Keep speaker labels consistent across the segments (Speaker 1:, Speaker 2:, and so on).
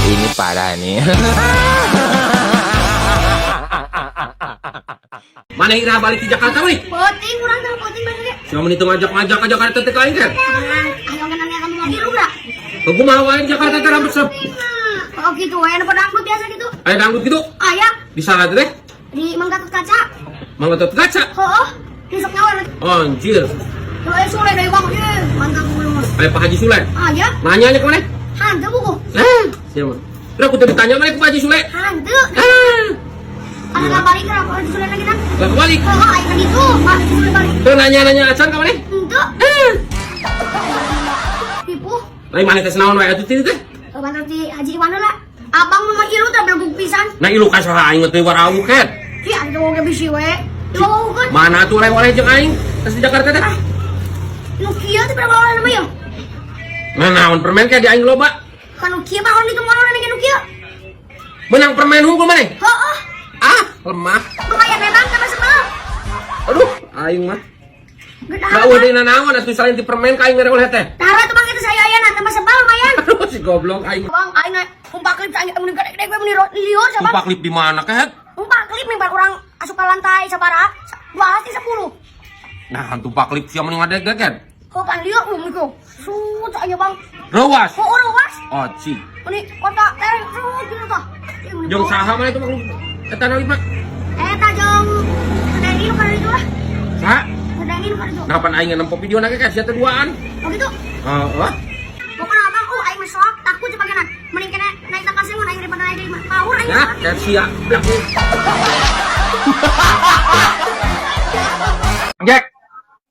Speaker 1: Ini parah nih.
Speaker 2: Mana ira balik di Jakarta nih?
Speaker 3: Penting urang teh penting bener ge.
Speaker 2: Siapa menit ngajak-ngajak ke Jakarta teh kain kan?
Speaker 3: Ayo kan nanya kamu mau tiru dah.
Speaker 2: Aku mau wae di Jakarta teh rambut sep.
Speaker 3: Oh gitu, aya nu dangdut biasa gitu.
Speaker 2: Aya dangdut gitu.
Speaker 3: Aya
Speaker 2: Di sana teh
Speaker 3: di Mang Gatot Kaca.
Speaker 2: Mang Gatot Kaca.
Speaker 3: Heeh. Di sok nyawa.
Speaker 2: Anjir.
Speaker 3: Tuh aya Sule deui bang. Ye, mantap lu.
Speaker 2: Aya Pak Haji Sule.
Speaker 3: Aya,
Speaker 2: Nanya nya kemana?
Speaker 3: hantu buku.
Speaker 2: Eh, siapa? Udah aku tadi tanya mana ke Pak Haji Sule?
Speaker 3: Hantu.
Speaker 2: Ah,
Speaker 3: Ada nggak balik ke Pak Haji Sule lagi kan?
Speaker 2: gak kebalik.
Speaker 3: Heeh, aya kan gitu, Pak Haji Sule balik.
Speaker 2: Tuh nanya-nanya acan ke mana?
Speaker 3: Henteu.
Speaker 2: Eh,
Speaker 3: Tipu.
Speaker 2: lain mana teh naon wae atuh teh?
Speaker 3: Bantar di Haji Iwan lah. Abang mah ilu teh belum pisan.
Speaker 2: Nah ilu ka saha aing teh warau ket.
Speaker 3: Si ada oge bisi we. Lu kan
Speaker 2: Mana tuh oleh-oleh jeung aing tas di Jakarta teh?
Speaker 3: nu kieu teh berapa orang namanya?
Speaker 2: Nah naon permen kayak di aing loba.
Speaker 3: Kan nu kieu mah orang itu mono orang nu kieu.
Speaker 2: Menang permen hungkul maneh?
Speaker 3: Heeh.
Speaker 2: Ah, lemah.
Speaker 3: Lumayan memang sama sebel.
Speaker 2: Aduh, aing mah.
Speaker 3: Gedah.
Speaker 2: Gak udah dina naon atuh selain di permen ka aing mere oleh teh.
Speaker 3: Tara tuh bang itu saya ayana tambah sebel lumayan.
Speaker 2: Aduh si goblok aing.
Speaker 3: Bang aing umpak klip aing mun gede-gede gue mun liur sama.
Speaker 2: Tumpak lip di mana ket?
Speaker 3: Umpak klip nih orang asup ke lantai sabaraha? 2 10.
Speaker 2: Nah, tumpak lip sia mending ngadeg ket.
Speaker 3: Kok kan liur um iku. Sut aja bang.
Speaker 2: Rewas.
Speaker 3: Oh ruas.
Speaker 2: Oh, cik.
Speaker 3: Ini kota tereng sut gitu tah.
Speaker 2: Jeung saha mana itu mah eta na lima?
Speaker 3: Eta jeung Denny nu kana itu lah.
Speaker 2: Saha?
Speaker 3: Denny nu kana itu.
Speaker 2: Nah, pan aing nempo video na ge sia teh duaan.
Speaker 3: Oh gitu.
Speaker 2: Heeh.
Speaker 3: Pokoknya abang, oh aing mah sok takut sebagian mending kena naik takasi mun aing daripada naik di power aing.
Speaker 2: Ya, ket sia. Blak.
Speaker 4: Jack,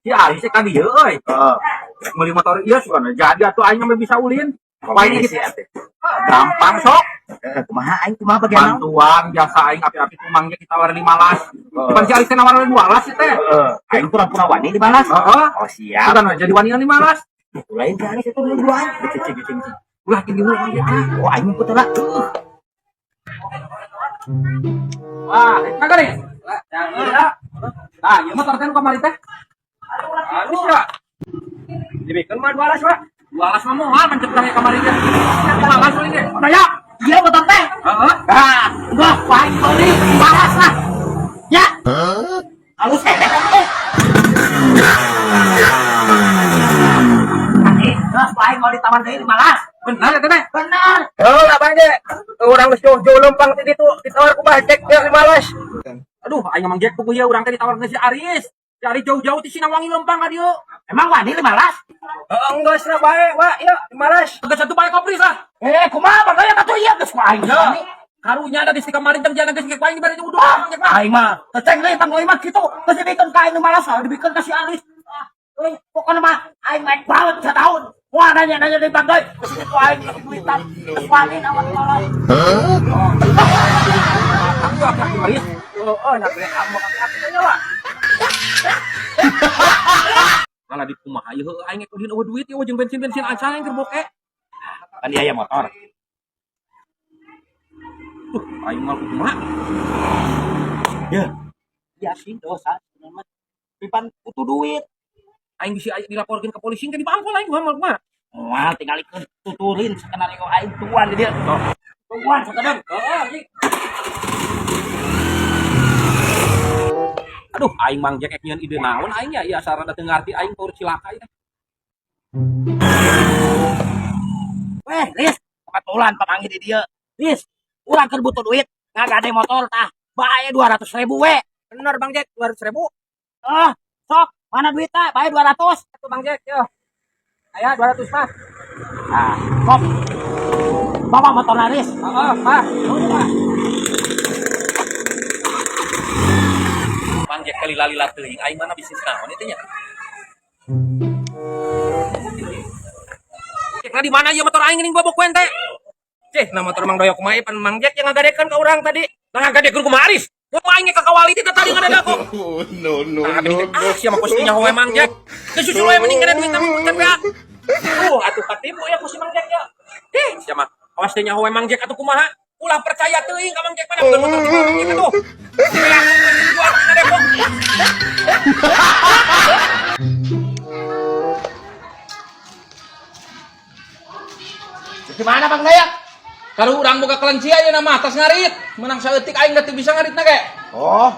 Speaker 4: si Aris kan dia euy.
Speaker 5: Heeh.
Speaker 4: Meuli motor ieu suka jadi atuh aing mah bisa ulin.
Speaker 5: Paling
Speaker 4: Paling
Speaker 5: sih atuh.
Speaker 4: Gampang sok.
Speaker 5: Eh, kumaha aing kumaha bagian naon?
Speaker 4: Bantuan jasa aing api-api tumangnya kita war 15. Depan si Aris teh nawar 12 sih teh.
Speaker 5: Heeh. Aing pura-pura wani dibalas.
Speaker 4: Heeh.
Speaker 5: Oh siap.
Speaker 4: Sudah jadi wani 15.
Speaker 5: Lain si Aris itu duluan.
Speaker 4: Cing cing cing. Ulah gini ulah ya.
Speaker 5: Oh aing puter lah.
Speaker 4: Wah, eta kan ya? Nah, ieu motor teh nu kamari teh. Halus ya. Dibikeun mah 12 Pak. 12 mah moal mencet urang kamari teh. 15 euy ge.
Speaker 5: Daya, iya motor teh.
Speaker 4: Heeh.
Speaker 5: Ah, gua aing beli balas lah. Ya. Halus eh. Eh. Geus aing mau ditawar deui 15.
Speaker 4: Benar eta teh.
Speaker 5: Benar.
Speaker 4: Oh, lah Bang Jack. Urang geus jauh-jauh lempang ti ditu ditawar ku Bang Jack biar 15. Aduh, aing Mang Jack puguh ieu urang teh ditawar si Aris. Si Aris jauh-jauh ti Sinawangi lempang ka dieu.
Speaker 5: Emang wani 15?
Speaker 4: Heeh, geus lah bae, wa, ieu 15. Geus atuh bae kopris lah.
Speaker 5: Eh, kumaha Bang Daya atuh ieu geus ku aing
Speaker 4: Ya.
Speaker 5: wani.
Speaker 4: Karunya ada di kemarin jam jalan geus ku aing dibere uduh Mang Jack mah.
Speaker 5: Aing mah teceng deui Bang Doi mah kitu. Geus dibikeun ka aing nu malas, dibikeun ka si Aris. Ah, euy, pokona mah aing main banget satahun. Wah, nanya-nanya deui Bang Doi. Geus kitu aing duitan. Geus wani nawar malas.
Speaker 4: Aku aki Aris. Heeh, nak bre kamu aki nya wa. Malah di kumaha ieu heueuh aing ulin eueuh duit ieu jeung bensin-bensin acan aing keur boke.
Speaker 5: Kan dia aya motor.
Speaker 4: Duh, aing mah kumaha.
Speaker 5: Ya. Iya sih dosa sebenarnya mah. Pipan butuh duit.
Speaker 2: Aing bisa dilaporkeun ke polisi kan dibangkol aing mah kumaha.
Speaker 5: Moal tinggalikeun tuturin skenario aing tuan di dieu. Tuan sakedeung.
Speaker 4: Heeh, anjing. Aduh, aing Mang Jack nyieun ide naon aing ya, ieu asa rada teu ngarti aing tur cilaka ieu teh.
Speaker 5: Weh, Riz, kebetulan papanggih di dieu. Riz, urang keur butuh duit, ngagade motor tah. Bae 200.000 we.
Speaker 4: Bener Bang Jack, 200.000.
Speaker 5: Ah, sok, mana duitnya? Bae 200.
Speaker 4: Atuh Bang Jack, yo. Aya 200 mah.
Speaker 5: Ah, sok. Bawa motor Riz.
Speaker 4: Heeh, Pak.
Speaker 5: Pak.
Speaker 2: Mang Jack kali lali teuing aing mana bisnis naon itu nya. Jack nah di mana ieu motor aing geuning bobok ente?
Speaker 4: Cih, nah motor Mang Doyok kumaha pan Mang Jack yang ngagadekeun ka urang tadi.
Speaker 2: Nah ngagadekeun kumaha Aris? Kumaha aing ka kawali teh tadi ngadedak kok.
Speaker 6: No, no,
Speaker 2: Nah,
Speaker 6: no,
Speaker 2: ah,
Speaker 6: no.
Speaker 2: sia mah pasti nyaho we Mang Jack. Geus susul we mending kana duit mah kan beak.
Speaker 4: Atuh katipu ya ku si Mang Jack ya.
Speaker 2: Eh, sia mah awas teh nyaho we Mang Jack atuh kumaha? Ulah percaya teuing ka Mang Jack mana motor di Mang Jack atuh. Beak, gua ngadepok.
Speaker 5: Gimana Bang Dayak?
Speaker 4: Kalau urang boga kelenci ayeuna mah tas ngarit. Menang saeutik aing da teu bisa ngaritna ge.
Speaker 5: Oh.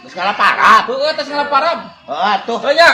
Speaker 5: Geus ngalaparap.
Speaker 4: Heueuh tas ngalaparap.
Speaker 5: Heeh atuh.
Speaker 4: Heuh nya.